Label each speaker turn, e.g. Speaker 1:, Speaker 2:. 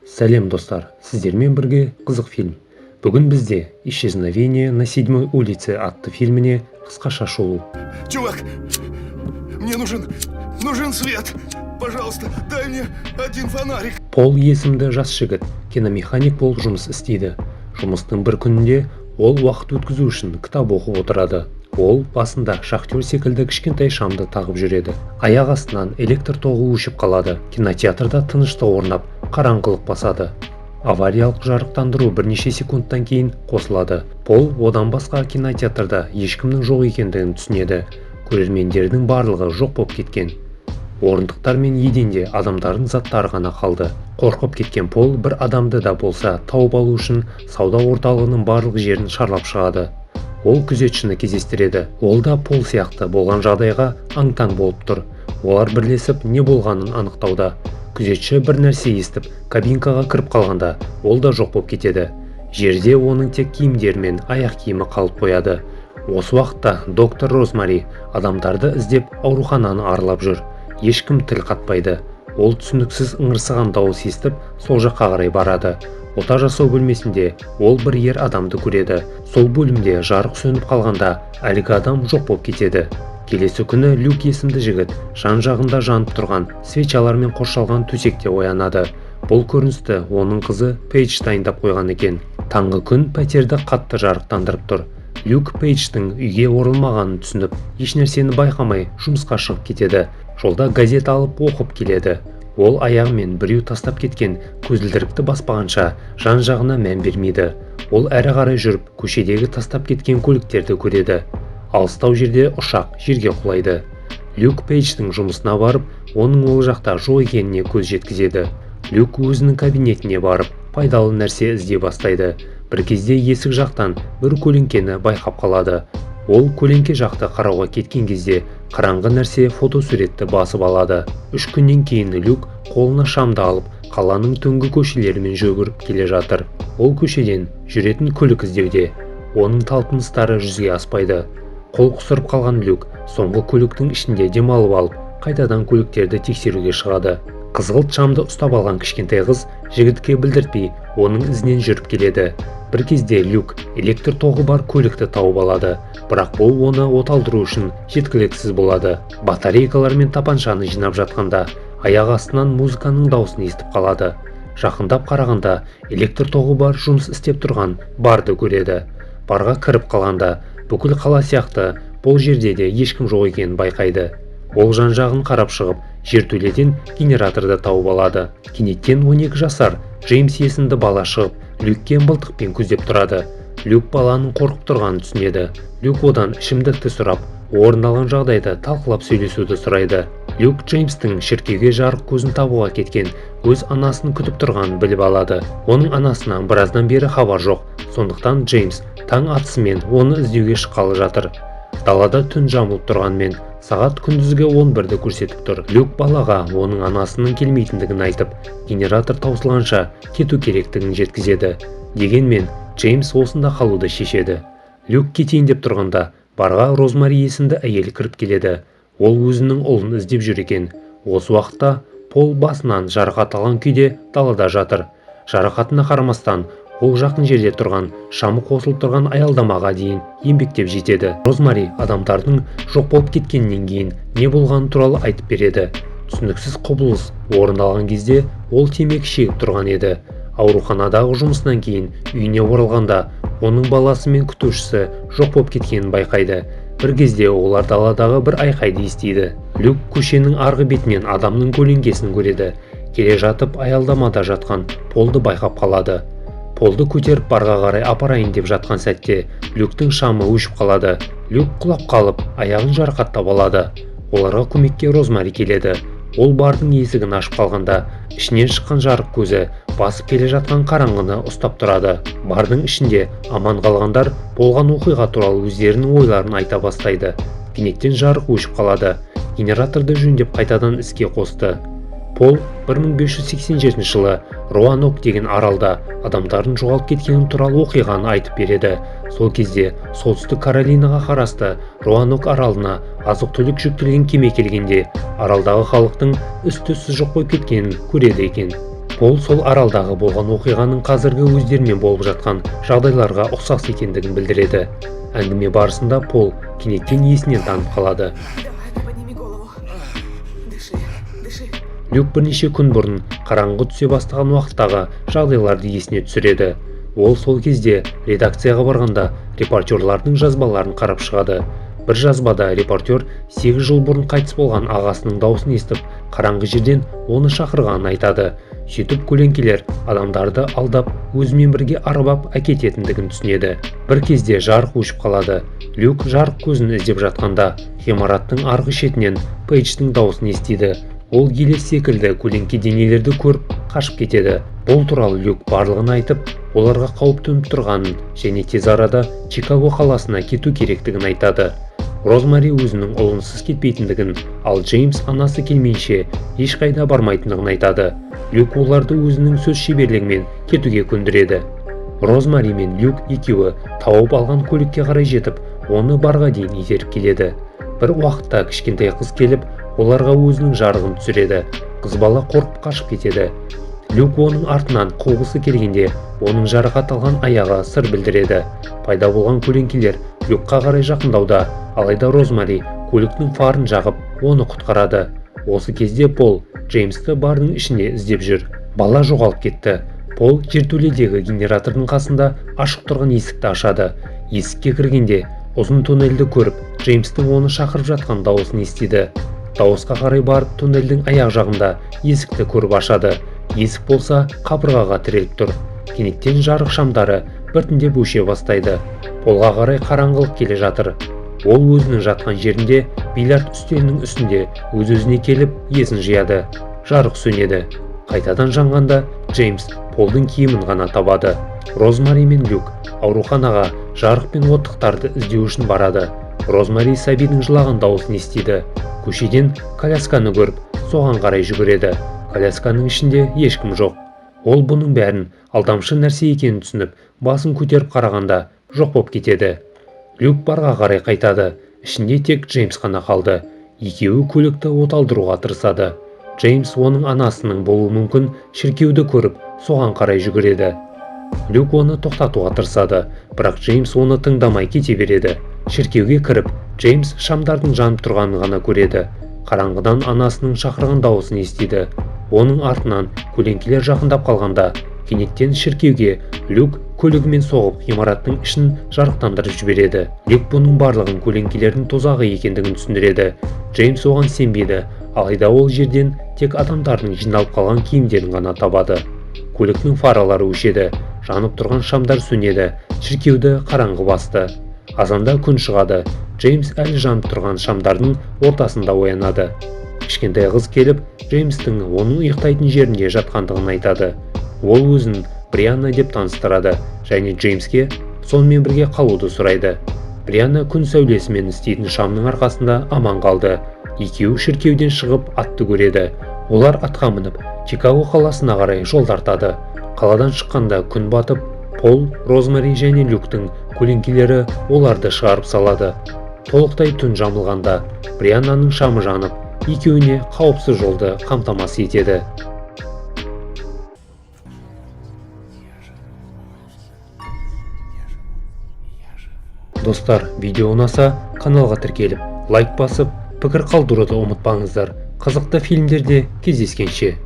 Speaker 1: Сәлем, достар! Сіздермен бірге Қызық фильм. Бүгін бізде «Исчезновение на седьмой улице» атты фильміне қысқаша шолу.
Speaker 2: Чувак, мне нужен свет. Пожалуйста, дай мне один фонарик.
Speaker 1: Пол есімді жас жігіт киномеханик болып жұмыс істейді. Жұмыстың бір күнінде ол уақыт өткізу үшін кітап оқып отырады. Ол басында шахтер секілді кішкентай шамды тағып жүреді. Аяқ астынан электр тоғы өшіп қалады. Кинотеатрда тыныштық орнап, қараңғылық басады. Авариялық жарықтандыру бірнеше секундтан кейін қосылады. Пол одан басқа кинотеатрда ешкімнің жоқ екендігін түсінеді. Көрермендердің барлығы жоқ болып кеткен. Орындықтар мен еденде адамдардың заттары ғана қалды. Қорқып кеткен Пол бір адамды да болса тауып алу үшін сауда орталығының барлық жерін шарлап шығады. Ол күзетшіні кездестіреді. Ол да Пол сияқты болған жағдайға аң-таң болып тұр. Олар бірлесіп не болғанын анықтауда. Күзетші бір нәрсе естіп, кабинкаға кіріп қалғанда, ол да жоқ болып кетеді. Жерде оның тек киімдері мен аяқ киімі қалып қояды. Осы уақытта доктор Розмари адамдарды іздеп, аурухананы аралап жүр. Ешкім тіл қатпайды. Ол түсініксіз ыңырсыған дауыс естіп, сол жаққа қарай барады. Ота жасау бөлмесінде ол бір ер адамды көреді. Сол бөлімде жарық сөніп қалғанда, әлгі адам жоқ болып кетеді. Келесі күні Люк есімді жігіт жан жағында жанып тұрған свечалармен қоршалған төсекте оянады. Бұл көріністі оның қызы Пейдж дайындап қойған екен. Таңғы күн пәтерді қатты жарықтандырып тұр. Люк Пейдждің үйге оралмағанын түсініп, ешнәрсені байқамай жұмысқа шығып кетеді. Жолда газет алып оқып келеді. Ол аяғымен біреу тастап кеткен көзілдірікті баспағанша, жан жағына мән бермейді. Ол әрі қарай жүріп, көшедегі тастап кеткен көліктерді көреді. Алыстау жерде ұшақ жерге құлайды. Люк Пейдждің жұмысына барып, оның ол жақта жоқ екеніне көз жеткізеді. Люк өзінің кабинетіне барып, пайдалы нәрсе іздей бастайды. Бір кезде есік жақтан бір көлеңкені байқап қалады. Ол көлеңке жақты қарауға кеткен кезде, қараңғы нәрсе фотосуретті басып алады. 3 күннен кейін Люк қолына шамды алып, қаланың түнгі көшелерімен жүгіріп келе жатыр. Ол көшеден жүретін көлік іздеуде. Оның талпыныстары жүзге аспайды. Қол қусырып қалған Люк соңғы көліктің ішінде демалып алып, қайтадан көліктерді тексеруге шығады. Қызғылт шамды ұстап алған кішкентай қыз жігітке білдіртпей оның ізінен жүріп келеді. Бір кезде Люк электр тоғы бар көлікті тауып алады, бірақ бұл оны оталдыру үшін жеткіліксіз болады. Батарейкалар мен тапаншаны жинап жатқанда, аяқ астынан музыканың дауысын естіп қалады. Жақындап қарағанда, электр тоғы бар, жұмыс істеп тұрған барды көреді. Барға кіріп қалғанда, бүкіл қала сияқты бұл жерде де ешкім жоқ екенін байқайды. Ол жан-жағын қарап шығып, жертөледен генераторды тауып алады. Кенеттен 12 жасар Джеймс есімді бала шығып, Люкке мылтықпен көздеп тұрады. Люк баланың қорқып тұрғанын түсінеді. Люк одан ішімдікті сұрап, орын алған жағдайды талқылап сөйлесуді сұрайды. Люк Джеймстің шіркеуге жарық көзін табуға кеткен өз анасын күтіп тұрғанын біліп алады. Оның анасынан біраздан бері хабар жоқ, сондықтан Джеймс таң атысымен оны іздеуге шыққалы жатыр. Далада түн жамылып тұрғанмен, сағат күндізгі 11-ді көрсетіп тұр. Люк балаға оның анасының келмейтіндігін айтып, генератор таусылғанша кету керектігін жеткізеді. Дегенмен Джеймс осында қалуды шешеді. Люк кетейін деп тұрғанда, барға Розмари есімді әйел кіріп келеді. Ол өзінің ұлын іздеп жүр екен. Осы уақытта Пол басынан жарақат алған күйде далада жатыр. Жарақатына қарамастан, ол жақын жерде тұрған шамы қосылып тұрған аялдамаға дейін еңбектеп жетеді. Розмари адамдардың жоқ болып кеткеннен кейін не болғаны туралы айтып береді. Түсініксіз құбылыс орын алған кезде, ол темекі шегіп тұрған еді. Ауруханадағы жұмысынан кейін үйіне оралғанда, оның баласы мен күтушісі жоқ болып кеткенін байқайды. Бір кезде олар даладағы бір айқайды естиді. Люк көшенің арғы бетінен адамның көлеңкесін көреді. Келе жатып, аялдамада жатқан Полды байқап қалады. Полды көтеріп, барға қарай апарайын деп жатқан сәтте, Люктің шамы өшіп қалады. Люк құлап қалып, аяғын жарақаттап алады. Оларға көмекке Розмари келеді. Ол бардың есігін ашып қалғанда, ішінен шыққан жарық көзі басып келе жатқан қараңғыны ұстап тұрады. Бардың ішінде аман қалғандар болған оқиға туралы өздерінің ойларын айта бастайды. Кенеттен жарық өшіп қалады. Генераторды жөндеп, қайтадан іске қосты. Пол 1587 жылы Роанок деген аралда адамдардың жоғалып кеткені туралы оқиғаны айтып береді. Сол кезде Солтүстік Каролинаға қарасты Роанок аралына азық-түлік жүктелген кеме келгенде, аралдағы халықтың із-түзсіз жоқ болып кеткенін көреді екен. Пол сол аралдағы болған оқиғаның қазіргі өздерімен болып жатқан жағдайларға ұқсас екендігін білдіреді. Әңгіме барысында Пол кенеттен есінен танып қалады.
Speaker 3: Давай, подними голову. Дыши, дыши.
Speaker 1: Люк бірнеше күн бұрын қараңғы түсе бастаған уақыттағы жағдайларды есіне түсіреді. Ол сол кезде редакцияға барғанда репортерлардың жазбаларын қарап шығады. Бір жазбада репортер 8 жыл бұрын қайтыс болған ағасының даусын естіп, қараңғы жерден оны шақырғанын айтады. Сөйтіп, көлеңкелер адамдарды алдап, өзімен бірге арбап әкететіндігін түсінеді. Бір кезде жарық өшіп қалады. Люк жарық көзін іздеп жатқанда, ғимараттың арғы шетінен Пейдждің даусын естиді. Ол елес секілді көлеңке денелерді көріп, қашып кетеді. Бұл туралы Люк барлығын айтып, оларға қауіп төніп тұрғанын және тез арада Чикаго қаласына кету керектігін айтады. Розмари өзінің ұлынсыз кетпейтіндігін, ал Джеймс анасы келмейінше ешқайда бармайтындығын айтады. Люк оларды өзінің сөз шеберлігімен кетуге көндіреді. Розмари мен Люк екеуі тауып алған көлікке қарай жетіп, оны барға дейін итеріп келеді. Бір уақытта кішкентай қыз келіп, оларға өзінің жарығын түсіреді. Қыз бала қорқып қашып кетеді. Люк оның артынан қуғысы келгенде, оның жарақат алған аяғы сыр білдіреді. Пайда болған көлеңкелер Люкқа қарай жақындауда, алайда Розмари көліктің фарын жағып, оны құтқарады. Осы кезде Пол Джеймсті бардың ішінде іздеп жүр. Бала жоғалып кетті. Пол жертөледегі генератордың қасында ашық тұрған есікті ашады. Есікке кіргенде ұзын туннельді көріп, Джеймстің оны шақырып жатқан дауысын естиді. Дауысқа қарай барып, туннельдің аяқ жағында есікті көріп ашады. Есік болса, қабырғаға тіреліп тұр. Кенеттен жарық шамдары біртіндеп өше бастайды. Полға қарай қараңғылық келе жатыр. Ол өзінің жатқан жерінде, бильярд үстелінің үстінде өз-өзіне келіп, есін жияды. Жарық сөнеді. Қайтадан жанғанда Джеймс Полдың киімін ғана табады. Розмари мен Люк ауруханаға жарық пен оттықтарды іздеу үшін барады. Розмари сәбидің жылаған дауысын естиді. Көшеден колясканы көріп, соған қарай жүгіреді. Колясканың ішінде ешкім жоқ. Ол бұның бәрін алдамшы нәрсе екенін түсініп, басын көтеріп қарағанда, жоқ болып кетеді. Люк барға қарай қайтады. Ішінде тек Джеймс қана қалды. Екеуі көлікті оталдыруға тырысады. Джеймс оның анасының болуы мүмкін шіркеуді көріп, соған қарай жүгіреді. Люк оны тоқтатуға тырысады, бірақ Джеймс оны тыңдамай кете береді. Шіркеуге кіріп, Джеймс шамдардың жанып тұрғанын ғана көреді. Қараңғыдан анасының шақырған дауысын естиді. Оның артынан көлеңкелер жақындап қалғанда, кенеттен шіркеуге Люк көлігімен соғып, ғимараттың ішін жарықтандырып жібереді. Люк бұның барлығын көлеңкелердің тозағы екендігін түсіндіреді. Джеймс оған сенбейді, алайда ол жерден тек адамдардың жиналып қалған киімдерін ғана табады. Көліктің фаралары өшеді, жанып тұрған шамдар сөнеді. Шіркеуді қараңғы басты. Азанда күн шығады. Джеймс әлі жанып тұрған шамдардың ортасында оянады. Кішкентай қыз келіп, Джеймстің оның ұйықтайтын жерінде жатқандығын айтады. Ол өзін Брианна деп таныстырады және Джеймске сонымен бірге қалуды сұрайды. Брианна күн сәулесімен істейтін шамның арқасында аман қалды. Екеуі шіркеуден шығып, атты көреді. Олар атқа мініп, Чикаго қаласына қарай жол тартады. Қаладан шыққанда күн батып, Пол, Розмари және Люктің көлеңкелері оларды шығарып салады. Толықтай түн жамылғанда, Брианнаның шамы жанып, екеуіне қауіпсіз жолды қамтамасыз етеді. Достар, видео ұнаса, каналға тіркеліп, лайк басып, пікір қалдыруды ұмытпаңыздар. Қызықты фильмдерде кездескенше!